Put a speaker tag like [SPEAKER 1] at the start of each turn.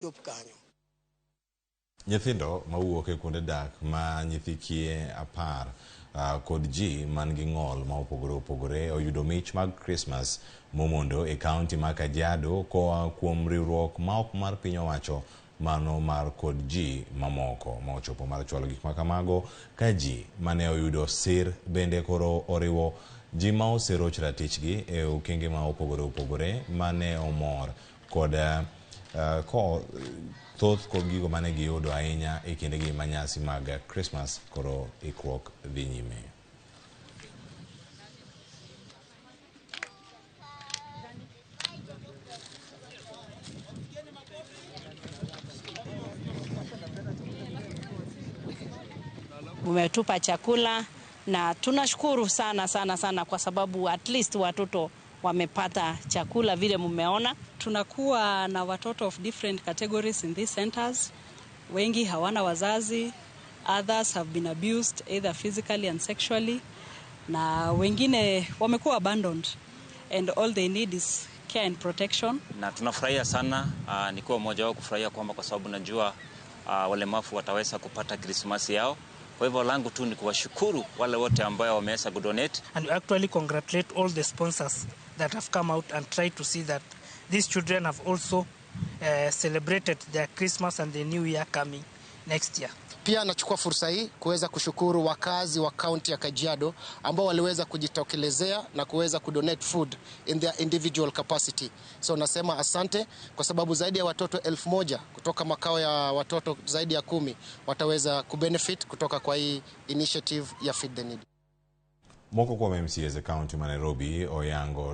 [SPEAKER 1] Chop kanyo.
[SPEAKER 2] Nyithindo mawuok e kuonde dak ma nyithi kiye 10 kod ji man gi ng'ol ma opogore opogore oyudo mich mag Krismas momondo e kaunti ma Kajiado koa kuom riwruok ma ok mar piny owacho mano mar kod ji mamoko ma ochopo mar chwalo gik makamago ka ji mane oyudo sir bende koro oriwo ji ma oseroch ratichgi e okenge ma opogore opogore mane omor kod ko thoth kod gigo mane giyudo ahinya e kindegi ma nyasi mag Krismas koro ikruok dhi nyime.
[SPEAKER 3] Umetupa chakula na tunashukuru sana sana sana kwa sababu at least watoto wamepata chakula vile mumeona.
[SPEAKER 4] Tunakuwa na watoto of different categories in these centers. Wengi hawana wazazi, others have been abused either physically and sexually, na wengine wamekuwa abandoned and all they need is care and protection.
[SPEAKER 5] Na tunafurahia sana, nikiwa mmoja wao kufurahia kwamba kwa sababu najua walemavu wataweza kupata Krismasi yao. Kwa hivyo langu tu ni kuwashukuru wale wote ambao wameweza kudonate.
[SPEAKER 6] And we actually congratulate all the sponsors that have come out and tried to see that these children have also celebrated their Christmas and the New Year coming next year.
[SPEAKER 7] Pia nachukua fursa hii kuweza kushukuru wakazi wa kaunti ya Kajiado ambao waliweza kujitokelezea na kuweza kudonate food in their individual capacity. So nasema asante kwa sababu zaidi ya watoto 1000 kutoka makao ya watoto zaidi ya 10 wataweza kubenefit kutoka kwa hii initiative ya Feed the Needy.
[SPEAKER 2] Moko kuom MCAs e kaunti ma Nairobi oyango